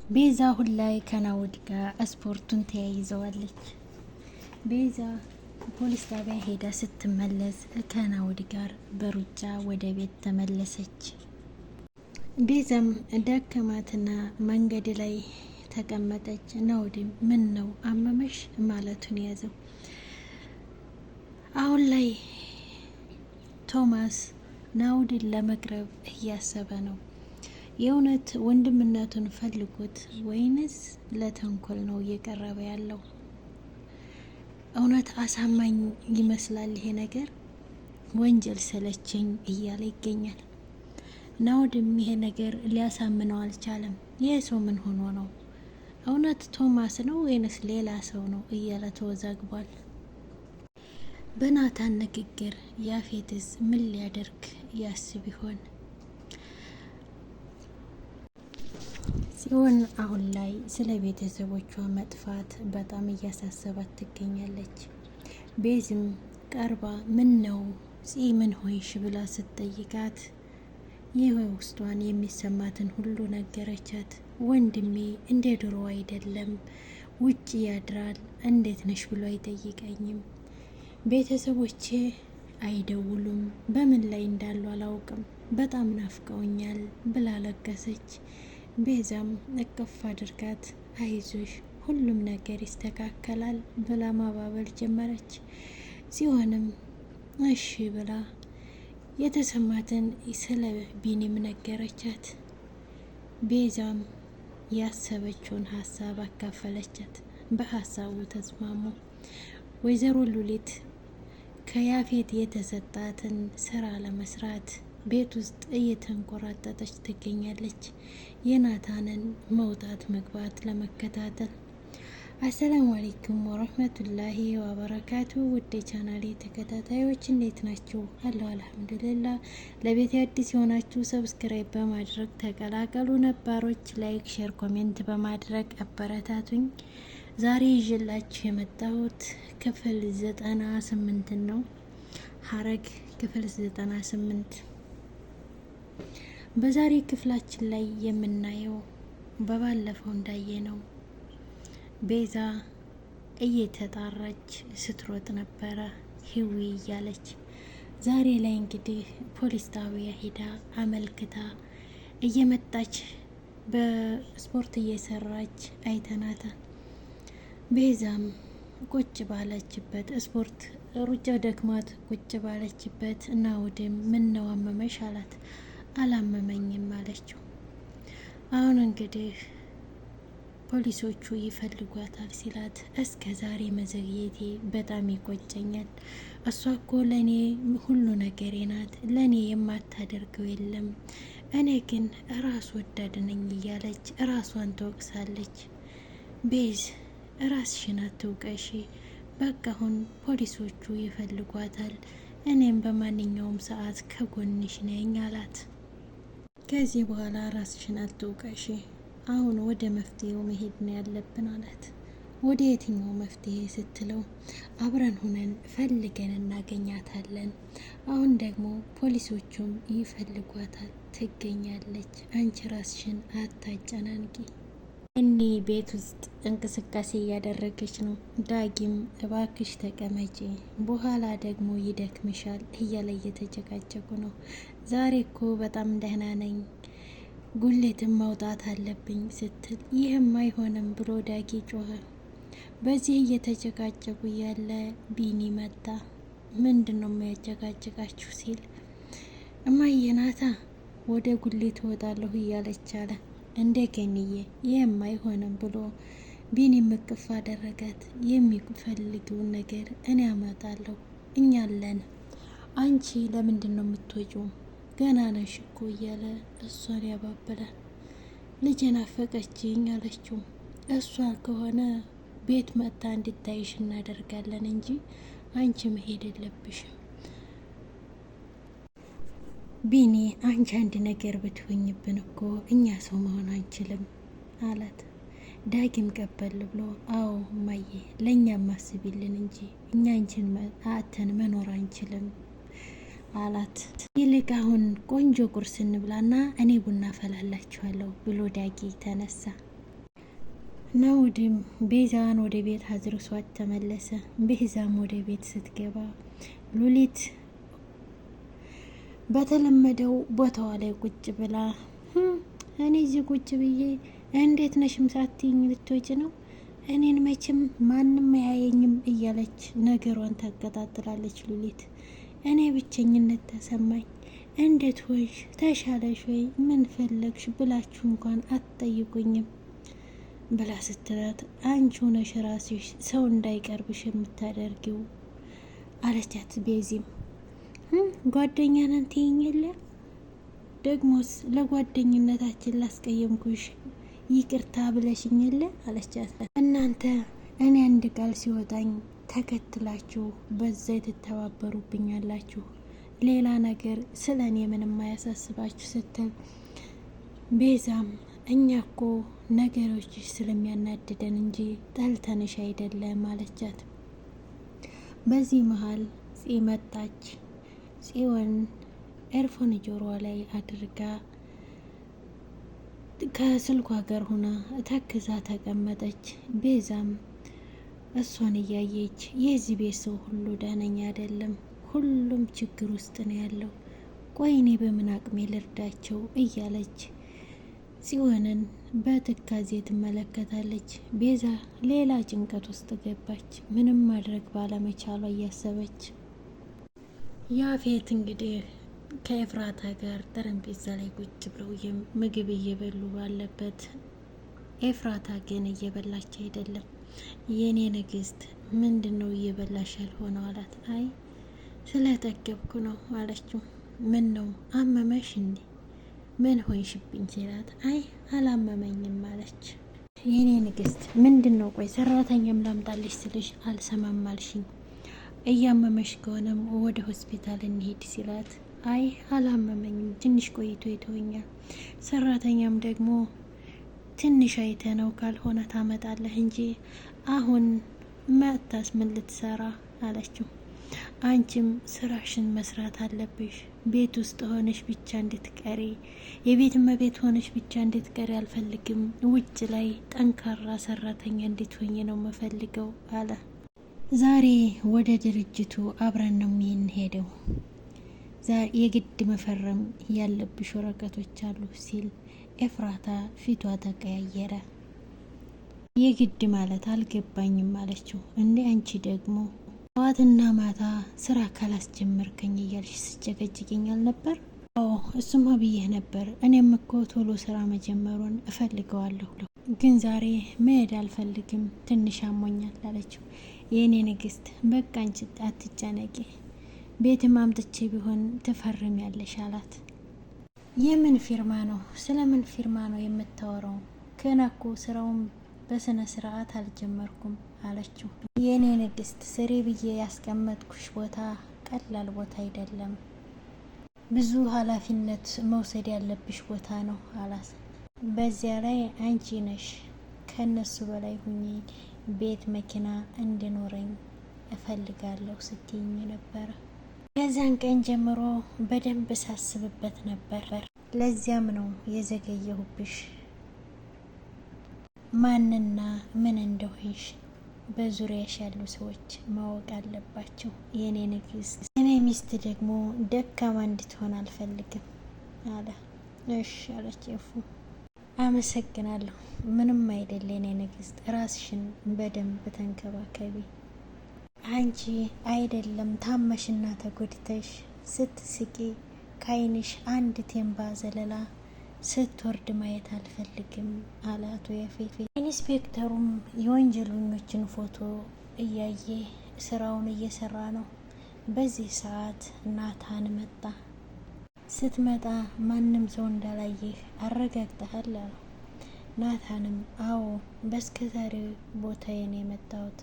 ቤዛ አሁን ላይ ከናውድ ጋር ስፖርቱን ተያይዘዋለች። ቤዛ ፖሊስ ጣቢያ ሄዳ ስትመለስ ከናውድ ጋር በሩጫ ወደ ቤት ተመለሰች። ቤዛም ደከማትና መንገድ ላይ ተቀመጠች። ናውድም ምን ነው አመመሽ ማለቱን ያዘው። አሁን ላይ ቶማስ ናውድን ለመቅረብ እያሰበ ነው። የእውነት ወንድምነቱን ፈልጎት ወይንስ ለተንኮል ነው እየቀረበ ያለው? እውነት አሳማኝ ይመስላል ይሄ ነገር። ወንጀል ሰለቸኝ እያለ ይገኛል። ናውድም ይሄ ነገር ሊያሳምነው አልቻለም። ይህ ሰው ምን ሆኖ ነው? እውነት ቶማስ ነው ወይንስ ሌላ ሰው ነው እያለ ተወዛግቧል። በናታን ንግግር ያፌትስ ምን ሊያደርግ ያስብ ይሆን? ጽዮን አሁን ላይ ስለ ቤተሰቦቿ መጥፋት በጣም እያሳሰባት ትገኛለች። ቤዝም ቀርባ ምን ነው ጽ ምን ሆንሽ ብላ ስትጠይቃት ይህ ውስጧን የሚሰማትን ሁሉ ነገረቻት። ወንድሜ እንደ ድሮ አይደለም፣ ውጭ ያድራል፣ እንዴት ነሽ ብሎ አይጠይቀኝም፣ ቤተሰቦቼ አይደውሉም፣ በምን ላይ እንዳሉ አላውቅም፣ በጣም ናፍቀውኛል ብላ ለገሰች። ቤዛም እቅፍ አድርጋት አይዞሽ ሁሉም ነገር ይስተካከላል ብላ ማባበል ጀመረች። ሲሆንም እሺ ብላ የተሰማትን ስለ ቢኒም ነገረቻት። ቤዛም ያሰበችውን ሀሳብ አካፈለቻት። በሀሳቡ ተስማሙ። ወይዘሮ ሉሊት ከያፌት የተሰጣትን ስራ ለመስራት ቤት ውስጥ እየተንቆራጠጠች ትገኛለች። የናታንን መውጣት መግባት ለመከታተል። السلام عليكم ورحمة الله وبركاته። ውድ ቻናሌ ተከታታዮች እንዴት ናችሁ? አለሁ الحمد لله። ለቤት አዲስ የሆናችሁ subscribe በማድረግ ተቀላቀሉ። ነባሮች like፣ share፣ comment በማድረግ አበረታቱኝ። ዛሬ ይዤላችሁ የመጣሁት ክፍል 98 ነው። ሐረግ ክፍል 98። በዛሬ ክፍላችን ላይ የምናየው በባለፈው እንዳየነው ቤዛ እየተጣራች ስትሮጥ ነበረ ህዊ እያለች። ዛሬ ላይ እንግዲህ ፖሊስ ጣቢያ ሄዳ አመልክታ እየመጣች በስፖርት እየሰራች አይተናታል። ቤዛም ቁጭ ባለችበት ስፖርት ሩጫ ደክማት ቁጭ ባለችበት ናውድም ምን ነው አመመሽ አላት። አላመመኝም አለችው። አሁን እንግዲህ ፖሊሶቹ ይፈልጓታል ሲላት እስከ ዛሬ መዘግየቴ በጣም ይቆጨኛል። እሷ እኮ ለእኔ ሁሉ ነገሬ ናት፣ ለእኔ የማታደርገው የለም። እኔ ግን ራስ ወዳድ ነኝ እያለች ራሷን ትወቅሳለች። ቤዝ ራስሽን አትውቀሺ፣ በቃ አሁን ፖሊሶቹ ይፈልጓታል፣ እኔም በማንኛውም ሰዓት ከጎንሽ ነኝ አላት። ከዚህ በኋላ ራስሽን አትውቀሺ፣ አሁን ወደ መፍትሄው መሄድ ነው ያለብን አላት። ወደ የትኛው መፍትሄ ስትለው አብረን ሁነን ፈልገን እናገኛታለን። አሁን ደግሞ ፖሊሶቹም ይፈልጓታል፣ ትገኛለች። አንቺ ራስሽን አታጨናንቂ። እኒ ቤት ውስጥ እንቅስቃሴ እያደረገች ነው። ዳጊም እባክሽ ተቀመጪ፣ በኋላ ደግሞ ይደክምሻል እያለ እየተጨቃጨቁ ነው። ዛሬ እኮ በጣም ደህና ነኝ፣ ጉሌትም መውጣት አለብኝ ስትል ይህም አይሆንም ብሎ ዳጊ ጮኸ። በዚህ እየተጨቃጨቁ እያለ ቢኒ መጣ። ምንድን ነው የሚያጨቃጭቃችሁ ሲል እማዬ ናታ ወደ ጉሌት እወጣለሁ እያለች አለ። እንደ ገንዬ ይህም አይሆንም ብሎ ቢኒ እቅፍ አደረጋት። የሚፈልጊውን ነገር እኔ አመጣለሁ፣ እኛ አለን። አንቺ ለምንድን ነው የምትወጪው? ገና ነሽ እኮ እያለ እሷን ያባብላል። ልጄ ናፈቀችኝ አለችው። እሷ ከሆነ ቤት መጥታ እንድታይሽ እናደርጋለን እንጂ አንቺ መሄድ የለብሽም። ቢኒ አንቺ አንድ ነገር ብትሆኝብን እኮ እኛ ሰው መሆን አንችልም አላት። ዳግም ቀበል ብሎ አዎ እማዬ ለእኛም አስቢልን እንጂ እኛ አንቺን አተን መኖር አንችልም አላት። ይልቅ አሁን ቆንጆ ቁርስ እንብላና እኔ ቡና ፈላላችኋለሁ ብሎ ዳጊ ተነሳ። ናውድም ቤዛን ወደ ቤት አድርሷት ተመለሰ። ቤዛም ወደ ቤት ስትገባ ሉሊት በተለመደው ቦታዋ ላይ ቁጭ ብላ እኔ እዚህ ቁጭ ብዬ እንዴት ነሽም ሳትይኝ ልትወጪ ነው? እኔን መቼም ማንም አያየኝም እያለች ነገሯን ታቀጣጥላለች ሉሊት። እኔ ብቸኝነት ተሰማኝ። እንዴት ሆንሽ? ተሻለሽ ወይ? ምን ፈለግሽ ብላችሁ እንኳን አትጠይቁኝም ብላ ስትላት አንቺ ሆነሽ ራስሽ ሰው እንዳይቀርብሽ የምታደርጊው አለቻት። ቤዚም ጓደኛ ነን ትይኝ የለ ደግሞስ ለጓደኝነታችን ላስቀየምኩሽ ይቅርታ ብለሽኝ የለ አለቻት። እናንተ እኔ አንድ ቃል ሲወጣኝ ተከትላችሁ በዛ የተተባበሩብኛላችሁ፣ ሌላ ነገር ስለ እኔ ምንም አያሳስባችሁ ስትል ቤዛም እኛ እኮ ነገሮችሽ ስለሚያናድደን እንጂ ጠልተንሽ አይደለም አለቻት። በዚህ መሀል ፂ መጣች። ጽዮን earphone ጆሮዋ ላይ አድርጋ ከስልኳ ጋር ሆና ተክዛ ተቀመጠች። ቤዛም እሷን እያየች የዚህ ቤት ሰው ሁሉ ደህነኛ አይደለም፣ ሁሉም ችግር ውስጥ ነው ያለው። ቆይ እኔ በምን አቅሜ ልርዳቸው እያለች ጽዮንን በትካዜ ትመለከታለች። ቤዛ ሌላ ጭንቀት ውስጥ ገባች፣ ምንም ማድረግ ባለመቻሏ እያሰበች። ያፌት እንግዲህ ከኤፍራታ ጋር ጠረጴዛ ላይ ቁጭ ብለው ምግብ እየበሉ ባለበት ኤፍራታ ግን እየበላች አይደለም። የኔ ንግስት ምንድን ነው እየበላሽ ያልሆነው አላት። አይ ስለጠገብኩ ነው አለችው። ምን ነው አመመሽ እንዴ? ምን ሆንሽብኝ ሲላት፣ አይ አላመመኝም አለች። የኔ ንግስት ምንድን ነው ቆይ ሰራተኛም ላምጣልሽ ስልሽ አልሰማም አልሽኝ። እያመመሽ ከሆነም ወደ ሆስፒታል እንሄድ ሲላት፣ አይ አላመመኝም፣ ትንሽ ቆይቶ ይተወኛል። ሰራተኛም ደግሞ ትንሽ አይተ ነው ካልሆነ ታመጣለህ እንጂ አሁን መጥታስ ምን ልትሰራ አለችው። አንቺም ስራሽን መስራት አለብሽ። ቤት ውስጥ ሆነሽ ብቻ እንድትቀሪ የቤት እመቤት ሆነሽ ብቻ እንድትቀሪ አልፈልግም። ውጭ ላይ ጠንካራ ሰራተኛ እንድትሆኝ ነው የምፈልገው አለ። ዛሬ ወደ ድርጅቱ አብረን ነው የምንሄደው። የግድ መፈረም ያለብሽ ወረቀቶች አሉ ሲል ኤፍራታ ፊቷ ተቀያየረ። የግድ ማለት አልገባኝም አለችው። እንዴ አንቺ ደግሞ ጠዋትና ማታ ስራ ካላስጀመርከኝ እያልሽ ስጨቀጭቅኝ አልነበር? አዎ እሱማ ብዬህ ነበር። እኔም እኮ ቶሎ ስራ መጀመሩን እፈልገዋለሁ፣ ግን ዛሬ መሄድ አልፈልግም፣ ትንሽ አሞኛል አለችው። የእኔ ንግስት፣ በቃ አንቺ አትጨነቂ፣ ቤትም አምጥቼ ቢሆን ትፈርሚያለሽ አላት። የምን ፊርማ ነው? ስለምን ፊርማ ነው የምታወራው? ገና እኮ ስራውን በስነ ስርዓት አልጀመርኩም አለችው። የእኔ ንግስት ስሪ ብዬ ያስቀመጥኩሽ ቦታ ቀላል ቦታ አይደለም፣ ብዙ ኃላፊነት መውሰድ ያለብሽ ቦታ ነው አላት። በዚያ ላይ አንቺ ነሽ ከእነሱ በላይ ሁኜ ቤት መኪና እንዲኖረኝ እፈልጋለሁ ስትይኝ ነበረ። ከዛን ቀን ጀምሮ በደንብ ሳስብበት ነበር። ለዚያም ነው የዘገየሁብሽ። ማንና ምን እንደሆንሽ በዙሪያሽ ያሉ ሰዎች ማወቅ አለባቸው። የእኔ ንግስት፣ የኔ ሚስት ደግሞ ደካማ እንድትሆን አልፈልግም አለ። እሺ አለች ኤፉ። አመሰግናለሁ። ምንም አይደል የኔ ንግስት፣ ራስሽን በደንብ ተንከባከቢ። አንቺ አይደለም ታመሽና ተጎድተሽ ስትስቂ ከዓይንሽ አንድ ቴምባ ዘለላ ስትወርድ ማየት አልፈልግም አለ አቶ ያፌት። ኢንስፔክተሩም የወንጀለኞችን ፎቶ እያየ ስራውን እየሰራ ነው። በዚህ ሰዓት ናታን መጣ። ስትመጣ ማንም ሰው እንዳላየህ አረጋግጠሃል አለው። ናታንም አዎ በስከ ዛሬ ቦታዬ ነው የመጣሁት፣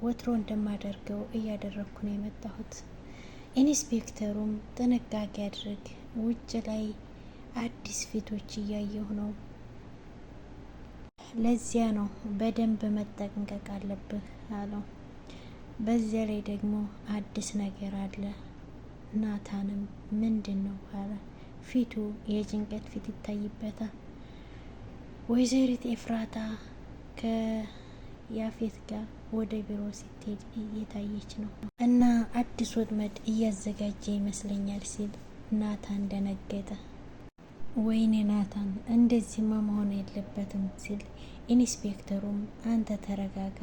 ወትሮ እንደማደርገው እያደረግኩ ነው የመጣሁት። ኢንስፔክተሩም ጥንቃቄ አድርግ፣ ውጭ ላይ አዲስ ፊቶች እያየሁ ነው። ለዚያ ነው በደንብ መጠንቀቅ አለብህ አለው። በዚያ ላይ ደግሞ አዲስ ነገር አለ። ናታንም ምንድን ነው አለ። ፊቱ የጭንቀት ፊት ይታይበታል። ወይዘሪት ኤፍራታ ከያፌት ጋር ወደ ቢሮ ስትሄድ እየታየች ነው እና አዲስ ወጥመድ እያዘጋጀ ይመስለኛል ሲል ናታን ደነገጠ። ወይኔ ናታን እንደዚህማ መሆን የለበትም ሲል ኢንስፔክተሩም አንተ ተረጋጋ፣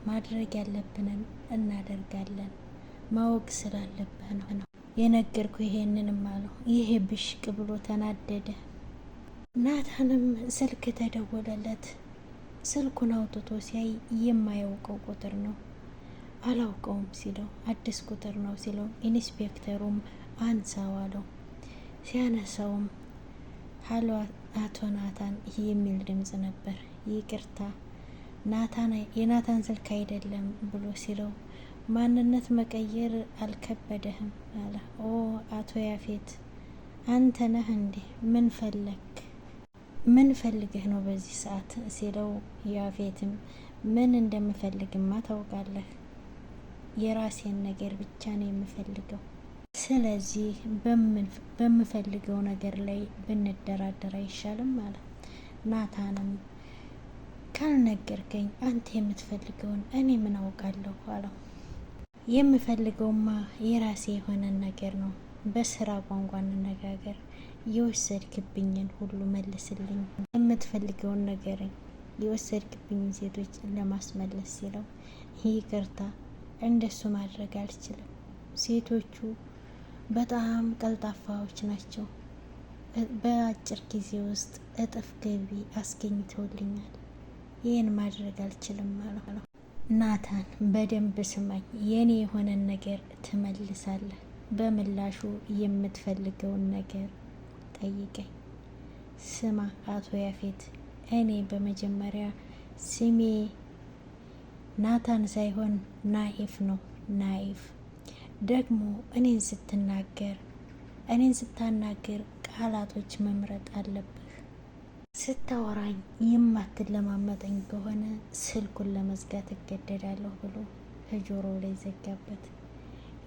ማድረግ ያለብንን እናደርጋለን፣ ማወቅ ስላለብህ ነው የነገርኩ ይሄንንም አለው። ይሄ ብሽቅ ብሎ ተናደደ። ናታንም ስልክ ተደወለለት። ስልኩን አውጥቶ ሲያይ የማያውቀው ቁጥር ነው። አላውቀውም ሲለው አዲስ ቁጥር ነው ሲለው ኢንስፔክተሩም አንሳው አለው። ሲያነሳውም ሀሎ አቶ ናታን የሚል ድምጽ ነበር። ይቅርታ ናታን የናታን ስልክ አይደለም ብሎ ሲለው ማንነት መቀየር አልከበደህም አለ። ኦ አቶ ያፌት አንተ ነህ እንዴ? ምን ፈለክ? ምን ፈልገህ ነው በዚህ ሰዓት ሲለው ያፌትም ምን እንደምፈልግማ ታውቃለህ፣ የራሴን ነገር ብቻ ነው የምፈልገው። ስለዚህ በምፈልገው ነገር ላይ ብንደራደር አይሻልም አለ። ናታንም ካልነገርከኝ አንተ የምትፈልገውን እኔ ምን አውቃለሁ አለው። የምፈልገውማ የራሴ የሆነን ነገር ነው። በስራ ቋንቋ እንነጋገር። የወሰድክብኝን ሁሉ መልስልኝ፣ የምትፈልገውን ነገረኝ፣ የወሰድክብኝን ሴቶች ለማስመለስ ሲለው ይቅርታ፣ እንደሱ ማድረግ አልችልም። ሴቶቹ በጣም ቀልጣፋዎች ናቸው። በአጭር ጊዜ ውስጥ እጥፍ ገቢ አስገኝተውልኛል። ይህን ማድረግ አልችልም አለው። ናታን በደንብ ስማኝ፣ የኔ የሆነን ነገር ትመልሳለህ። በምላሹ የምትፈልገውን ነገር ጠይቀኝ። ስማ አቶ ያፌት፣ እኔ በመጀመሪያ ስሜ ናታን ሳይሆን ናኢፍ ነው። ናኢፍ ደግሞ እኔን ስትናገር እኔን ስታናገር ቃላቶች መምረጥ አለብህ። ስታወራኝ የማትለማመጠኝ ከሆነ ስልኩን ለመዝጋት እገደዳለሁ ብሎ ከጆሮው ላይ ዘጋበት።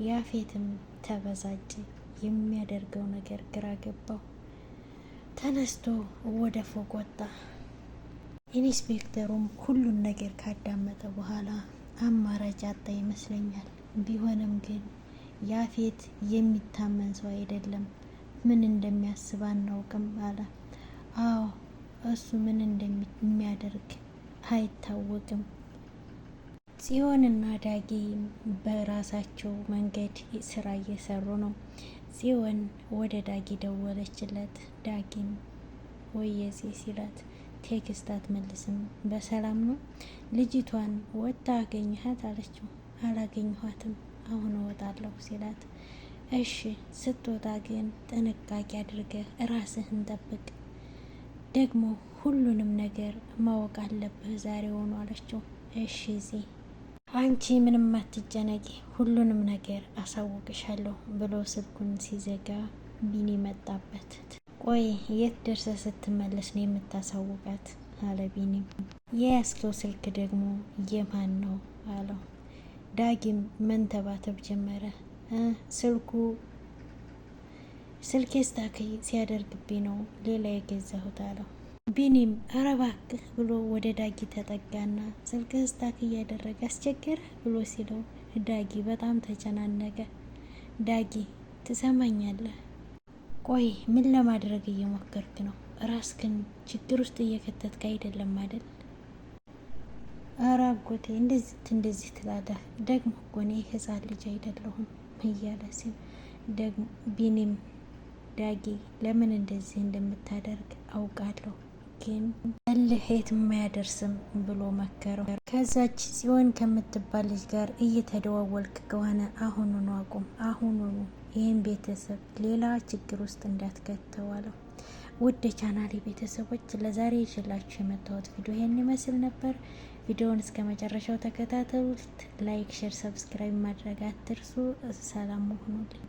ያፌትም ተበሳጨ። የሚያደርገው ነገር ግራ ገባው። ተነስቶ ወደ ፎቅ ወጣ። ኢንስፔክተሩም ሁሉን ነገር ካዳመጠ በኋላ አማራጭ አጣ ይመስለኛል። ቢሆንም ግን ያፌት የሚታመን ሰው አይደለም፣ ምን እንደሚያስብ አናውቅም አለ። አዎ እሱ ምን እንደሚያደርግ አይታወቅም። ጽዮንና ዳጊ በራሳቸው መንገድ ስራ እየሰሩ ነው። ጽዮን ወደ ዳጊ ደወለችለት። ዳጊም ወየዚ ሲላት text አትመልስም። በሰላም ነው? ልጅቷን ወጥታ አገኘሃት አለችው። አላገኘኋትም አሁን እወጣለሁ ሲላት፣ እሺ ስትወጣ ግን ጥንቃቄ አድርገህ ራስህን ጠብቅ፣ ደግሞ ሁሉንም ነገር ማወቅ አለብህ ዛሬ ሆኖ አለችው። እሺ ዚ አንቺ ምንም አትጨነቂ፣ ሁሉንም ነገር አሳውቅሻለሁ ብሎ ስልኩን ሲዘጋ ቢኒ መጣበት። ቆይ የት ደርሰ ስትመለስ ነው የምታሳውቃት? አለ ቢኒ። የያዝከው ስልክ ደግሞ የማን ነው አለው። ዳጊም መንተባተብ ጀመረ። ስልኩ ስልኬ stuck ሲያደርግብኝ ነው ሌላ የገዛሁት አለው። ቢኒም ኧረ እባክህ ብሎ ወደ ዳጊ ተጠጋና ስልክ stuck እያደረገ አስቸገረህ ብሎ ሲለው ዳጊ በጣም ተጨናነቀ። ዳጊ ትሰማኛለህ? ቆይ ምን ለማድረግ እየሞከርክ ነው? ራስክን ችግር ውስጥ እየከተትክ አይደለም አይደል? ኧረ አጎቴ እንደዚህ እንደዚህ ትላለህ ደግሞ እኮ እኔ ህፃን ልጅ አይደለሁም እያለ ሲል ደግሞ ቢኒም ዳጊ ለምን እንደዚህ እንደምታደርግ አውቃለሁ ግን እልህ የትም አያደርስም ብሎ መከረው። ከዛች ጽዮን ከምትባል ልጅ ጋር እየተደዋወልክ ከሆነ አሁኑኑ አቁም፣ አሁኑኑ ይህን ቤተሰብ ሌላ ችግር ውስጥ እንዳትከተው አለው። ውድ የቻናሌ ቤተሰቦች ለዛሬ ይዤላችሁ የመጣሁት ቪዲዮ ይህን ይመስል ነበር። ቪዲዮውን እስከ መጨረሻው ተከታተሉት። like፣ share፣ subscribe ማድረግ አትርሱ። ሰላም ሁኑልኝ።